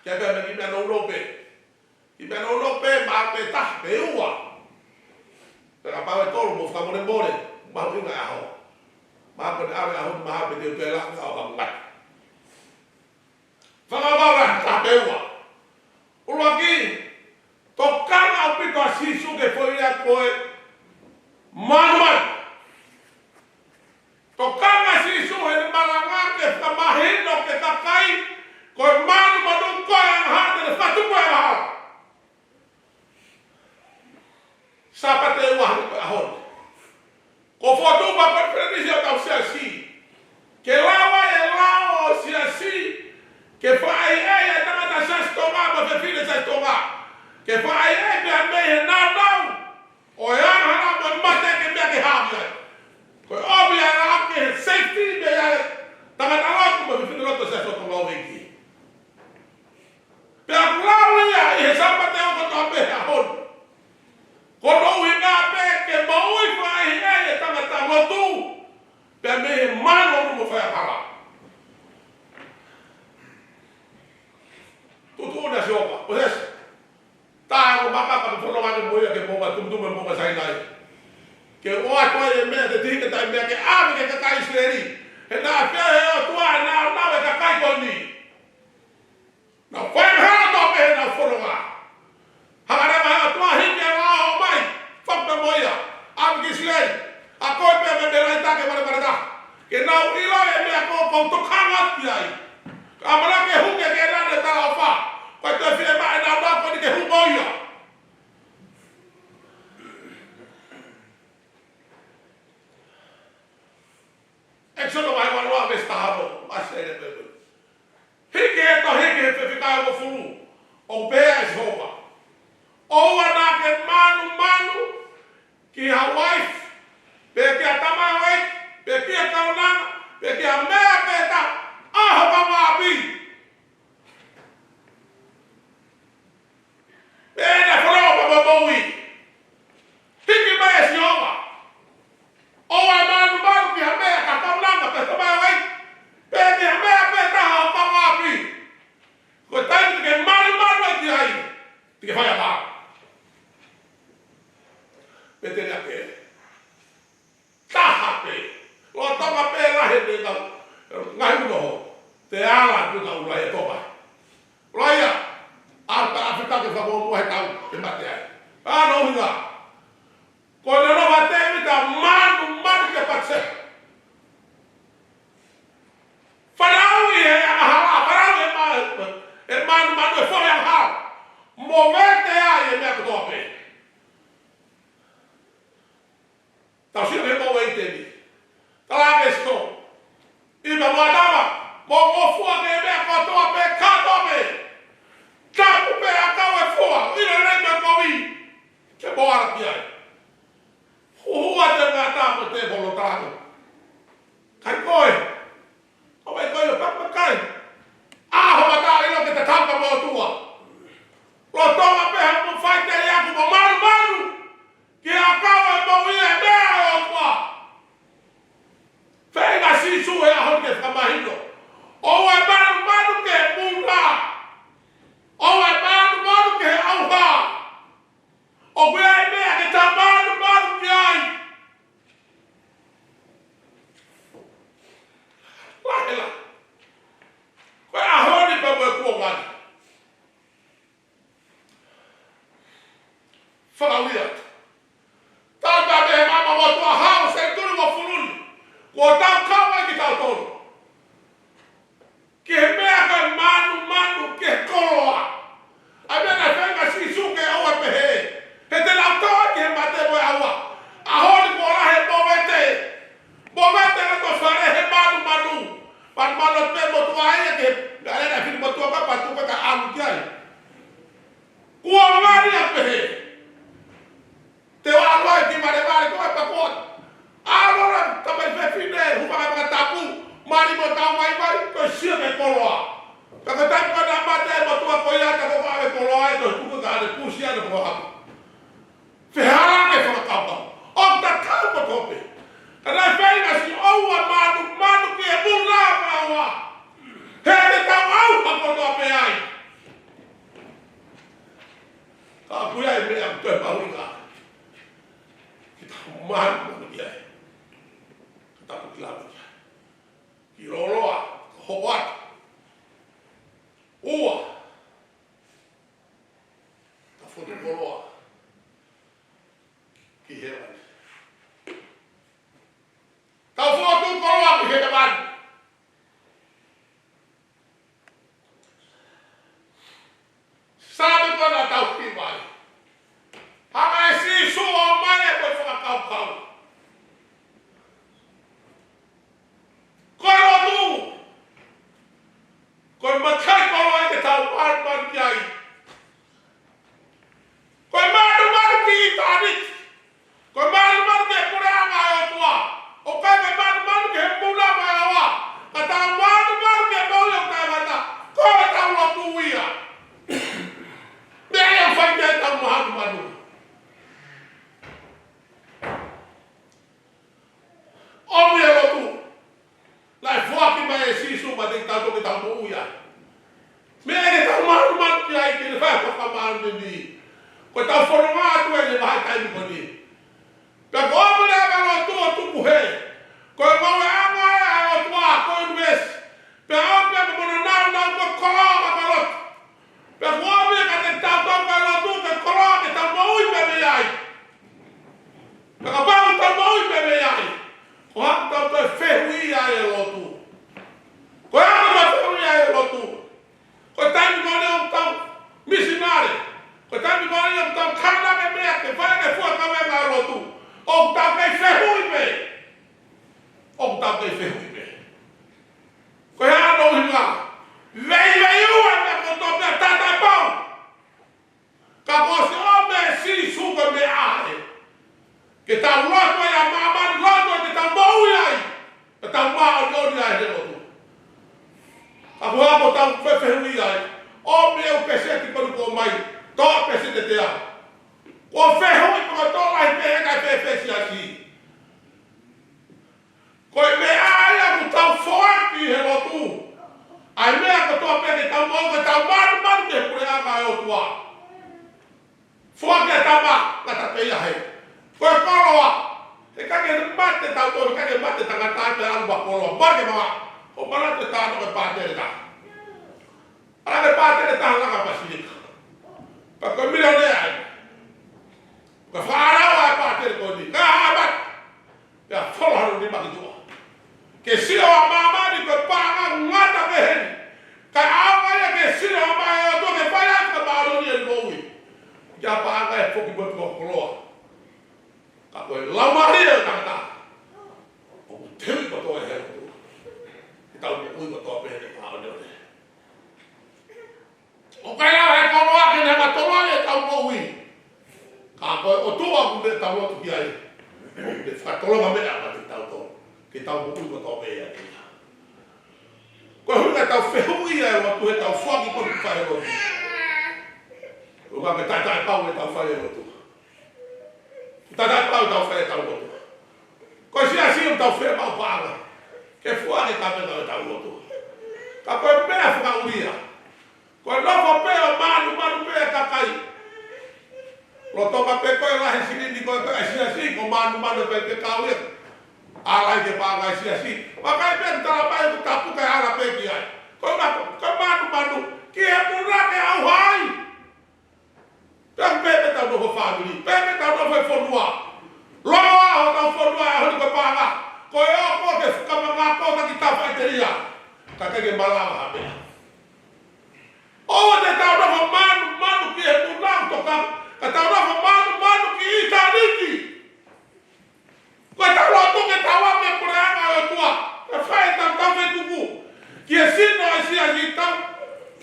Ke pehē mei he meʻa nounou pē. Kiʻi meʻa nounou pē, maʻu pē taha pe ua. Pea kapau ʻe tolu, mou fakamolemole, mahuʻinga e ʻaho. Mahalo ko ʻene ʻave ʻaho ni, mahalo pē te u toe laka ʻo ka ngata. Fakavavevave, taha pe ua. ʻUluaki, tokanga ʻaupito ʻa Sīsū ki he foʻi lea ko e manumanu. Tokanga ʻa Sīsū heʻene malanga ke fakamahino ki he kakai ko e manumanu ko e angahala, te ne fakatupu e angahala. Sāpate ʻe ua heni ko e ʻaho ni. Ko e fokotuʻu ʻa e konifelenisi ʻo hotau siasi ke lava e lao ʻo e siasi ke fakaʻehiʻehi e tangata siasi Tonga mo e fefine siasi Tonga. Ke fakaʻehiʻehi pea mei he nāunau ʻo e angahala mo e mate ke meʻa ke hā ai. Ko e ʻomi ʻa e lao ke safety mei ai e tangata lotu mo e fefine lotu siasi ʻo Tonga ʻo e ʻEiki. Pea ʻoku lau ia ʻi he Sāpate ʻo kotoa pē he ʻaho ni. Ko hono ʻuhinga pē ke moʻui fakaʻehiʻehi e tangata lotu pea mei he manumanu mo e faiangahala. Tuʻutuʻuni ʻa Sihova, Mōsese, tā e ongo maka pea ke fononga ange mo ia ki he moʻunga tumutumu, moʻunga Sainai. Ke ʻoatu ai e meʻa te te hiki atu ai e meʻa ke ʻave ki he kakai ʻIsileli. He naʻe feohi ʻe he ʻOtua e nāunau e kakai ko eni. Naʻa nau faiangahala kotoa pē heʻenau fononga. Hanga leva ʻe he ʻOtua ʻo hiki e lao ʻo ʻomai, fakapē mo ia, ʻave ki ʻIsileli. Akoʻi pē mei Melaita ki Valevulataha. Ke nau ʻilo e meʻa ko ē ʻoku ou tokanga ki ai. Ka ʻamanaki ke hū ke ke lane talaʻofa. Ko e toe fiemaʻu ʻe he nāunau ko eni ke hū mo ia. ʻEkisoto vahe valu ua veesi taha ono, masi ai le pepelu. Hiki ʻe he tohi ki he fefeka ʻe hongofulu, ʻoku pehē ʻe Sihova, ʻoua naʻa ke manumanu ki ha uaifi, pe ki ha tamaioʻeiki, pe ki ha kaunanga, pe ki ha meʻa pē taha ʻa ho kaungāʻapi. Te ala atu ka ʻUlaia Topa. ʻUlaia, ʻalu pē ʻAfilika ke fakamuʻomuʻa he tau ke mate ai. Pea ʻoku ʻuhinga. Ko e loloa Tēvita manumanu kia Patisepa. Fanauʻi he angahala, fanauʻi he ma-, he manumanu he foʻi angahala. Movete ai e meʻa kotoa pē. Tau sio ki he veesi ʻe tolu. Tala ʻe Sīsū, ʻIo, mo e tama, mou ngofua ki he meʻa kotoa pē, kātoa pē. Tapu pē ʻakau e fua, ʻilo lelei mo e kovi, ke mou ala ki ai. Huhua ʻete ngata mo e tēvolo taʻu. Kai koe, ʻo mai koe ʻo pakapakai. ʻAho mataʻilo ke tatau pea mo e ʻOtua. Lolotonga pē hoʻomou faʻiteliaki mo manumanu ki he ʻakau e moʻui e meʻa ʻa e ʻOtua. Feinga Sīsū he ʻaho ni ke fakamahino. ʻOua ʻe manumanu ki he muna. ʻOua ʻe manumanu ki he ʻauha. ʻOku ʻi ai e meʻa ke tau manumanu ki ai. Lahi lahi. Ko e ʻaho ni pea mo e kuonga ni. Fakaʻulia atu. Tau tā pē he maama motuʻa hau senituli uofulu ni. Kuo tau kau ai kitautolu ki he meʻa ko e manumanu ki he koloa. ʻA e meʻa naʻe feinga Sīsū ke ʻoua ʻe pehē. He te nau tō ai ki he mate mo e ʻauha. ʻAho ni kuo lahi e movete. Movete ʻi loto fale he manumanu. Manumanu pē motuʻa ia ke, naʻe lele fili motuʻa ka patu ka ʻalu ki ai. Kuo mali a pehē. Te u ʻalu ai ki Malevale ko e pakoa. ʻAlu la, tamai fefine, hūfanga he fakatapu. Mali mo tau mai mai, ko e sio ki he koloa. Ka ko e taimi ko ē naʻe mate ai e motuʻa ko ia, ta ko e koloa ē, ko e tuku ka ane pusi ane ko hapu. Fehālaaki e fakakaukau. ʻOku ta kau kotoa pē. Ka naʻe feinga Sīsū ʻoua ʻe manumanu ki he muna mo e ʻauha. He te tau ʻauha kotoa pē ai. Ka ʻoku ʻi ai e meʻa ʻoku toe mahuʻinga ke tau manumanu ki ai. Ka tau ki lalo ki ai. Ki loloa, ka hoko atu. Ua. Tau fokotuʻu koloa ki hēvani. Tau fokotuʻu koloa ki hēvani. Saame ko ena tau ki vai. Hanga ʻe Sīsū ʻo ʻomai e ko e fakakaukau. Ko e lotu. Ko e matai koloa ia ke tau manumanu ki ai. Ko e manumanu ki ʻitāniti. Ko e manumanu ki he puleʻanga ʻo e ʻOtua. ʻOku ʻikai ko e manumanu ki he muna mo e ʻauha. Ka tau manumanu ki he moʻui ʻo e taʻengata. Ko ʻetau lotu ia. Meʻa ia ʻoku fai ki ai ʻetau manumanu. ʻOmi e lotu. Naʻe foaki mai ʻe Sīsū maʻatautolu ke tau moʻui ai. Meʻa ke tau manumanu ki ai ke ne fai fakamāmani. Ko ʻetau fononga atu eni he vahaʻa taimi ko eni. Pea ko e ʻomi leva e lotu ʻo tuku hē. Ko e ngoueʻanga ē ʻa e ʻOtua, ko e ʻunivēsi. Pea ʻomi pē mo hono nāunau ko e koloa mo e lotu. Pea kuo ʻomi kiate kitautolu e lotu ko e koloa ke tau moʻui pē mei ai. Pea kapau te tau moʻui pē mei ai, ko e hā ʻoku tau toe fehuʻia ai e lotu? Ko e hā ʻoku tau toe fehuʻia ai e lotu? Ko e taimi ko eni ʻoku tau misinale. Ko e taimi ko eni ʻoku tau tānaki e meʻa ke fai e fuakava ʻa e lotu. ʻOku tau kei fehuʻi pē. ʻOku tau kei fehuʻi pē. Ko e hā hono ʻuhinga? Veiveiua e meʻa kotoa pē, tatapau. Ka kuo ʻosi ʻomai ʻe Sīsū ko e meʻa ē. Ke tau lotu ai ʻa māmani, lotu ai ke tau moʻui ai. Ke tau māʻoniʻoni ai he lotu. Ka ko e hā ʻoku tau fefehuʻia ai? ʻOmi e ʻū peseti ko eni kuo ʻomai. Toʻo peseti ʻe teau. Kuo fehuʻi pe ko e tō lahi pē ʻe he kakai fēfē e siasi. Ko e meʻa ia ʻoku tau foaki he lotu. ʻA e meʻa kotoa pē ke tau maʻu, ke tau manumanu ki he puleʻanga ʻo e ʻOtua. Foaki ʻa e tama, ngata pē ia hē. Ko e koloa. He ʻikai ke mate tautolu, he ʻikai ke mate tangata ai pea ʻalu ʻo koloa. Mate ke mamaʻo. ʻO manatu e talanoa ki he pātele taha. ʻAlu e pātele taha langa Pasilika. Pea ko e milionea ia. Ka fānau ʻa e pātele ko eni. Ka haʻamata. Pea fola hono nima ki tuʻa. Ke sio ʻa māmani ko e paʻanga ngata pehē ni. Kae ʻaonga ia ke sio ʻa māmani ʻo tuʻu ke fai atu ka māʻoniʻoni ʻa e moʻui. Ke ʻa paʻanga ʻe foki mo e koloa. Ka ko e laumālie ʻo e tangata. ʻOku teu kotoa ʻe he ʻOtua. Ke tau moʻui kotoa pē he māʻoniʻoni. ʻOku ʻikai ʻi ai ha koloa ke ne hanga ʻo toloi ʻetau moʻui. Ka ko e ʻOtua ʻoku ne tau lotu ki ai. ʻOku ne fakatolonga meʻa maʻa kitautolu. Ke tau moʻui kotoa pē ʻiate ia. Ko e ʻuhinga ʻetau fehuʻi ʻa e lotu, heʻetau foaki ko e fai lotu. ʻUhinga ke taʻetaʻepau ʻetau fai lotu. Taʻetaʻepau ʻetau fai ʻetau lotu. Ko e siasi ʻoku tau fie maʻu paʻanga. Ke foaki ka me ka ʻetau lotu. Ka ko e meʻa fakaʻulia. Ko e nofo pē ʻo mānumanu pē ʻa e kakai. Lolotonga pē ko e lahi silini ko e ko e siasi ko e mānumanu pē ke kau ia. ʻAla ʻi he paʻanga ʻa e siasi. Vakai pē tala mai ʻoku tapu kae ʻalu pē ki ai. Ko e ma-, ko e mānumanu ki he muna ke ʻauha ai. Pea pehē pē ʻetau nofo fāmili, pehē pē ʻetau nofo he fonua. Loa hotau fonua ʻa e holi ko e paʻanga. Ko e ʻoku ke fukamanga ko taki tafa e telia. Ka ke ke malava ha meʻa. ʻOua te tau nofo mānumanu ki he muna ʻoku toka. Ka tau nofo mānumanu ki ʻitāniti. Ko ʻetau lotu ke tau ʻave e puleʻanga ʻo e ʻOtua. Ke fai ʻetau tau fetuku. Ki he sino ʻa e siasi, tau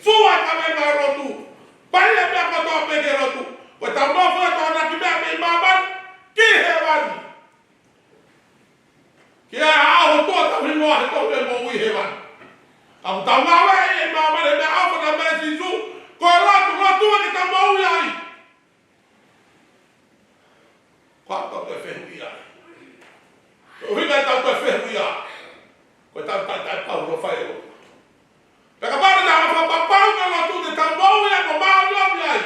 fua e kavenga ʻo e lotu. Fai e meʻa kotoa pē ki he lotu. Ko ʻetau nofo ʻe tokonaki meʻa mei māmani ki hēvani. Ke ʻa e ʻOtua tau hingoa he tohi ʻo e moʻui hēvani. Ka ʻoku tau ngāueʻi ʻi māmani e meʻaʻofa naʻe ʻomai ʻe Sīsū. Ko e lotu, lotu ʻa e ke tau moʻui ai. Ko ʻetau toe fehuʻia. Ko e ʻuhinga ʻetau toe fehuʻia. Ko ʻetau taʻetaʻepau hono fai e lotu. Pea kapau te tau fakapapauʻi e lotu te tau moʻui ai mo māʻoniʻoni ai.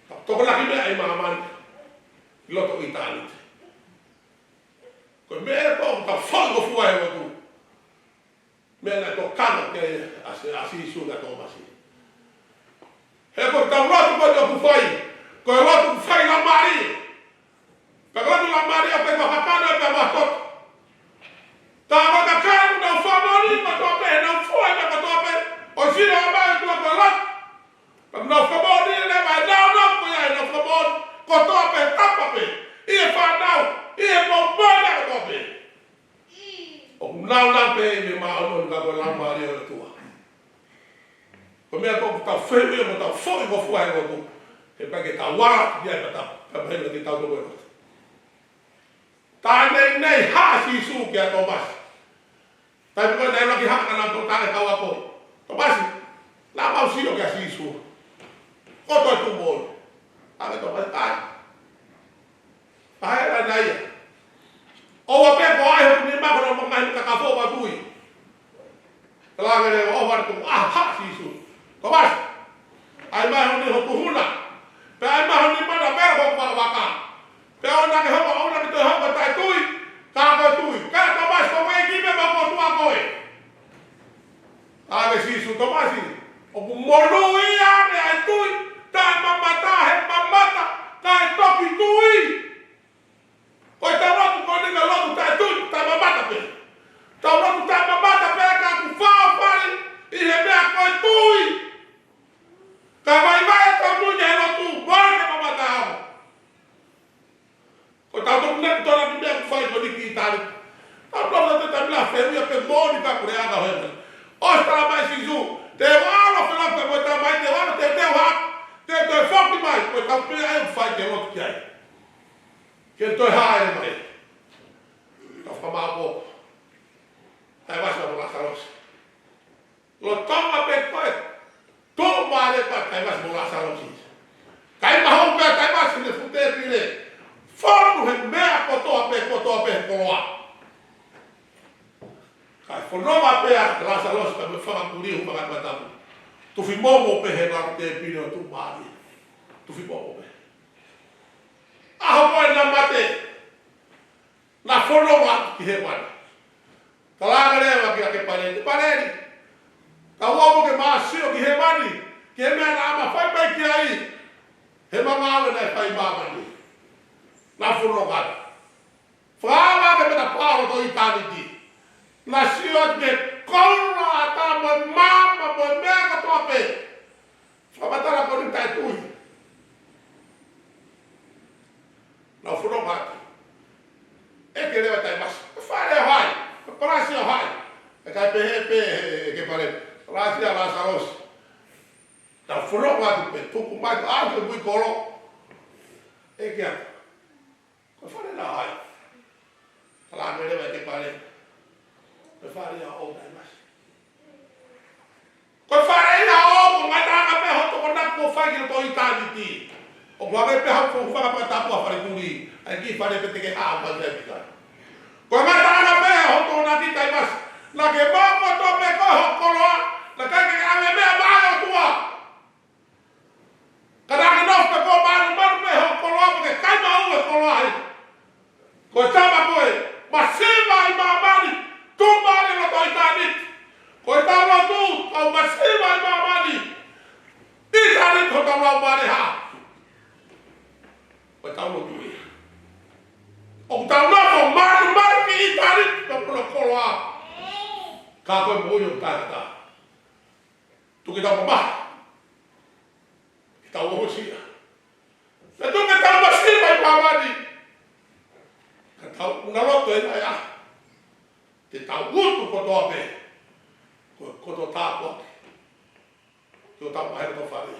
Tau tokonaki meʻa ʻi māmani. ʻI loto ʻitāniti. Ko e meʻa ko ʻetau faingofua he lotu. Meʻa naʻe tokanga ki ai ʻa Sī-, ʻa Sīsū kia Tōmasi. He ko ʻetau lotu ko eni ʻoku fai, ko e lotu ʻoku fai lamālie. Pea ko e lotu lamālie ʻoku ʻikai ko ha kakano pē mo ha toto. Ka ko e kakai ʻoku nau fakamoʻoni kotoa pē, nau fua ʻi he meʻa kotoa pē, ʻo sio mai ʻOtua ko e lotu. Pea nau fakamoʻoni leva ʻenau nofo ko ia, ʻenau fakamoʻoni kotoa pē, tapa pē, ʻi he fānau, ʻi he moʻui kotoa pē. ʻOku nau nau pē ʻi he māʻoniʻoni ka ko e Laumālie ʻo e ʻOtua. Ko e meʻa ko ʻetau fehuʻia mo ʻetau faingofua he lotu. He ʻikai ke tau ala ia pea tau, pea mahino ke tau toko e lotu. Taʻe nei nei ha Sīsū kia Tōmasi. Taimi ko ē naʻe laki haka naʻa nau tō tale kau ako. Tōmasi, naʻa mau sio kia Sīsū. Ko e toe tuʻu moʻoni. Ake Tōmasi, ʻai. ʻAi, ʻai, ʻai. ʻOua pē ko ai he kumi mako na mangai ka ka fo ka tui. Kalanga le o ʻofa ko a ha Sīsū. Tōmasi. ʻAi mai honi ho tuhuna. Pea ʻai mai honi mana pē ko ka vaka. Pea ʻoua naʻa ke hoko, ʻoua naʻa ke toe hoko taʻe tui. Ka ko e tui. Ka Tōmasi ko e kiʻi meʻa ko tua ko ē. ʻAve Sīsū Tōmasi. ʻOku monūʻia ʻa e tui. Taʻe mamata he mamata. Kae toki tui. Ko ʻetau lotu ko eni ko e lotu taʻe tui, taʻe mamata pē. Tau lotu taʻe mamata pē ka ʻoku fāfali ʻi he meʻa ko e tui. Ka vaivai ʻetau tui ki he lotu, mole ke mamata au. Ko ʻetau tui ki he tōna ki meʻa ʻoku fai ko eni ki tali. Tau lotu te tamila fehuʻia pē moʻoni ka kule ana hoena. ʻOsi tala mai Sīsū, te u ʻalu ʻo feʻiloaki mo e Tamai, te u ʻalu te te ha, te te foki mai, ko ʻetau meʻa ʻe fai ke lotu ki ai. Ke toe haʻele mai. Ka fakamāʻopoʻopo. Taʻe vasi mo Lasalosi. Lolotonga pē ko e tō male ka taʻe vasi mo Lasalosi. Kai maho pē taʻe vasi ne fute pile. Fonu he meʻa kotoa pē, kotoa pē koloa. Kae fononga pē ʻa Lasalosi ka me fakakulihu makatuʻa tapu. Tufi momo pē he lalo tēpile ʻo tuʻu mālie. Tufi momo pē. ʻAho ko ē naʻa mate, naʻa fononga ki hēvani. Talaange leva kia Kepaleli, Kepaleli, tau ō mo ke ma sio ki hēvani, ki he meʻa naʻa ma fai mai ki ai, he ma ngāue naʻe fai ʻi māmani. Naʻa fononga atu. Fakaava ke meta palo to ʻitāniti. Naʻa sio atu ki he koula ʻa e ata mo e maama mo e meʻa kotoa pē. Fakamatala ko eni taʻetui. Naʻa fononga atu. ʻEke leva Taimasi. Ko e fale ʻo hai? Ko e palasi ʻo hai? ʻE ʻikai pehē pē ʻe Kepaleli. Palasi ʻa Lasalosi. Naʻa fononga atu pē, tuku mai, ʻalu ki mui kolo. ʻEke atu. Ko e fale ʻo hai? Talaange leva ʻe Kepaleli. Ko e fale ʻo Taimasi. Ko e fale ia ʻo, ko e ngataʻanga pē hoʻo tokonaki kuo fai ki loto ʻitāniti. ʻOku hangē pē haʻo fuʻu fanga fakatapu ʻa fale kuli, ʻa e kiʻi fale pē te ke haʻu mai ai pika. Ko e ngataʻanga pē hoʻo tokonaki Taimasi. Naʻa ke maʻu kotoa pē koe ho koloa, naʻe ʻikai ke ʻave meʻa maʻa e ʻOtua. Ka naʻa ke nofo pē koe ʻo malumalu pē ho koloa, pea ke kai maʻu e koloa ai. Ko e tama ko e masiva ʻi māmani, tuʻu mai loto ʻitāniti. Ko ʻetau lotu, ʻoku masiva ʻi māmani. ʻItāniti hotau laumālie hā. Ko ʻetau lotu ia. ʻOku tau nofo malumalu ki ʻitāniti, ka puna koloa. Ka ko e moʻui ʻo e tangata. Tuku ke tau mamahi. Ke tau aʻusia. Pea tuku ke tau masiva ʻi māmani. Ka tau ʻuna loto ʻi he ʻaho te tau utu kotoa pē. Ko e koto tāpuaki ki hotau maheni kotoa fale.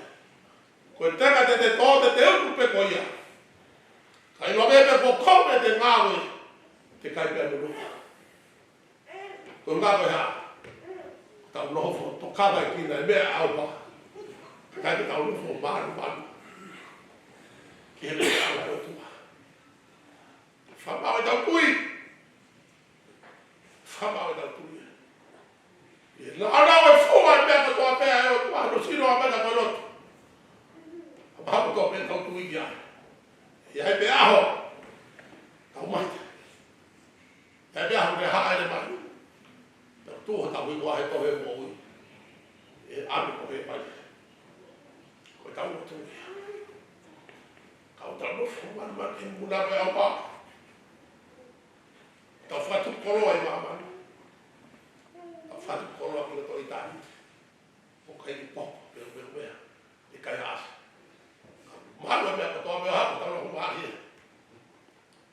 Ko e tenga te te tō te te utu pē ko ia. Ka ʻiloange pē ko koe te ngāue, te kai pē ʻa e nunu. Ko e ngā ko e hā? Tau nofo tokanga ki he meʻa ʻa e ʻOtua. Ka ʻikai ke tau nofo malumalu ki he meʻa ʻa e ʻOtua. Fakamaau ʻetau tui. Fakamaau ʻetau tui. ʻE naʻa nau e fua e meʻa kotoa pē ʻa e ʻOtua, no sino a mena ko e lotu. Fakamaau kotoa pē ʻetau tui ki ai. ʻE ʻi ai pē ʻaho. Tau mai. ʻE pea hau ke haʻele mai. Tau tuʻu hotau hingoa he tohi moʻui. ʻE ʻami ko he mai. Ko ʻetau lotu ia. Ka ʻoku tau nofo malumalu ki he muna ko e ʻaupā. Tau fakatupu koloa ʻi māmani. Tau fakatupu koloa ki loto ʻitāniti. ʻOku ʻikai ke popo, pe, pe, pe. ʻIkai ʻasi. Malu e meʻa kotoa pē ʻa hotau laumālie.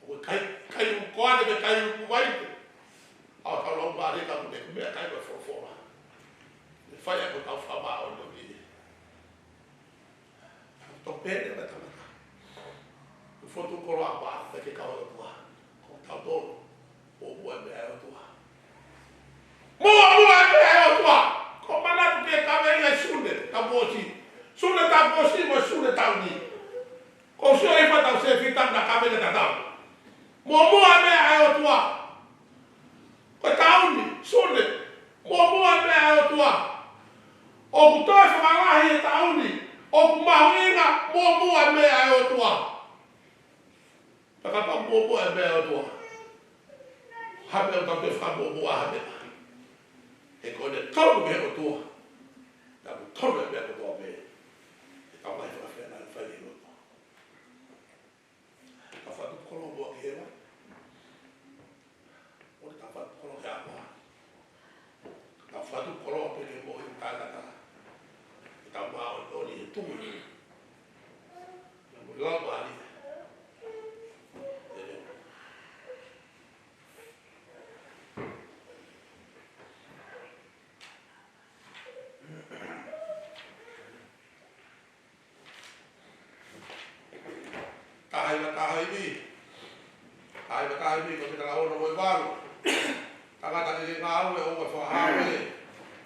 ʻOku ʻikai, ʻikai uko ane pe ʻikai uku vai te. ʻA hotau laumālie ka mune meʻakai ko e folofola. Ne fai ʻaki hotau fakamāʻoniʻoni. Tau pehē mai tangata. Ko e fokotuʻu koloa ʻaupā, ʻikai ke kau e ʻOtua. Ko tautolu. Muʻomuʻa e meʻa ʻa e ʻOtua. Muʻomuʻa e meʻa ʻa e ʻOtua. Ko e manatu ke kaveinga ʻe Sune Tapuosi. Sune Tapuosi mo Sune Tauni. Ko Sune ʻi he fā tau se fita na kaveinga tatau. Muʻomuʻa e meʻa ʻa e ʻOtua. Ko Tauni, Sune. Muʻomuʻa e meʻa ʻa e ʻOtua. ʻOku toe fakalahi e Tauni. ʻOku mahuʻinga muʻomuʻa e meʻa ʻa e ʻOtua. Ka kapau muʻomuʻa e meʻa ʻa e ʻOtua. Ha meʻa ʻoku tau toe fakamuʻomuʻa ha meʻa. He ko ʻene tonu ki he ʻOtua. Tau tonu e meʻa kotoa pē. He tau mai fakafeʻao fai ʻi he ʻOtua. Tau fakatupu koloa ki hēvani. ʻOku tau fakatupu koloa ki ʻapi. Tau fakatupu koloa pē ki he moʻui ʻa e tangata. Ke tau māʻoniʻoni he tui. Mo e laumālie. ʻEmeni. Taha hiva taha hiva. Taha hiva taha hiva, ko e tala ono mo e valu. Tangata ke ngāue ʻoua ʻe fakahao ē.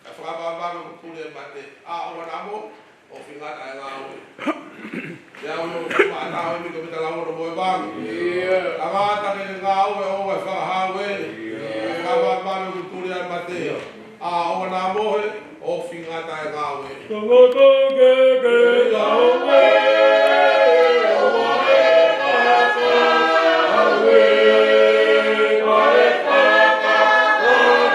Kae fakavavevave ʻoku tuli ʻa e mate. ʻA, ʻoua naʻa mo, ʻoku fingata e ngāue. Te u ʻoatu ʻa e taha hiva, ko e tala ono mo e valu. Tangata ke ngāue ʻoua ʻe fakahao ē. Kae fakavavevave ʻoku tuli ʻa e mate. ʻA, ʻoua naʻa mo, ʻoku fingata e ngāue. Tangata ke ke ngāue, ʻoua ʻe fakahao ē, kae fakavavevave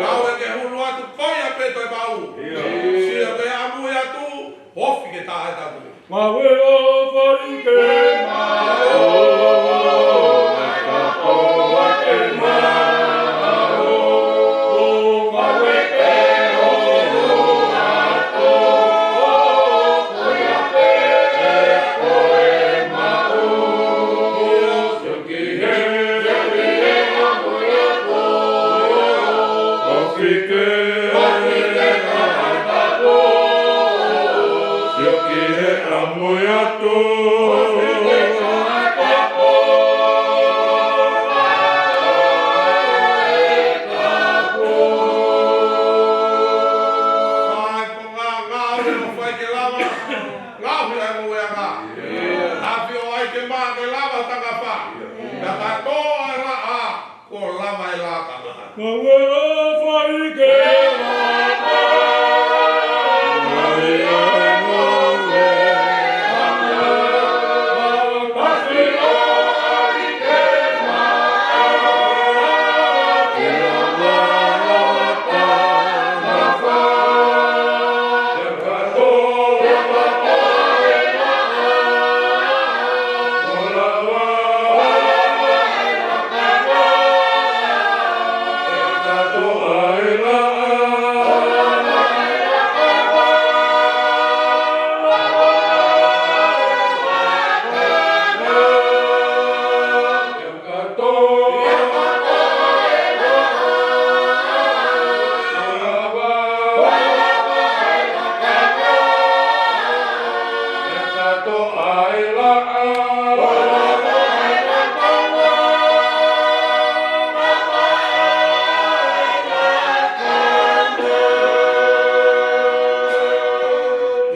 Ngāue ke hulu atu, ko ia pē toe maʻu. Sio ki he ʻamui atu, ofi ke taʻetapu. Ngāue ʻofa ʻi ke maʻu, ʻa e kapo ʻa ke maʻu, ʻo ngāue ke hulu atu, ko ia pē toe maʻu. Ngāue ʻofa ʻi ke lava, ngāue ʻa e moʻui anga. ʻAfio ai ke maʻa ke lava tangata. Ka kātoa e laʻā, kuo lava e lakanga. Ngāue ʻofa ʻi ke lava, ngāue ʻa e moʻui anga. ʻAfio ai ke maʻa ke lava tangata.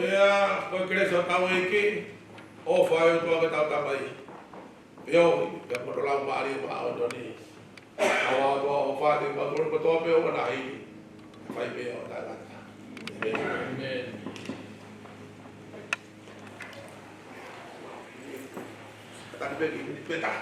Ia, ko e kelesi ʻa hotau ʻEiki, ʻofa ʻa e ʻOtua ko hotau Tamai, feohi pea mo e Laumālie Māʻoniʻoni. ʻOfa atu ʻa e ʻOtua ʻo fai kimautolu kotoa pē ʻo ʻaho ni. Fai pē ʻo taʻengata. ʻĒmeni. Taki pē ki, pē tā.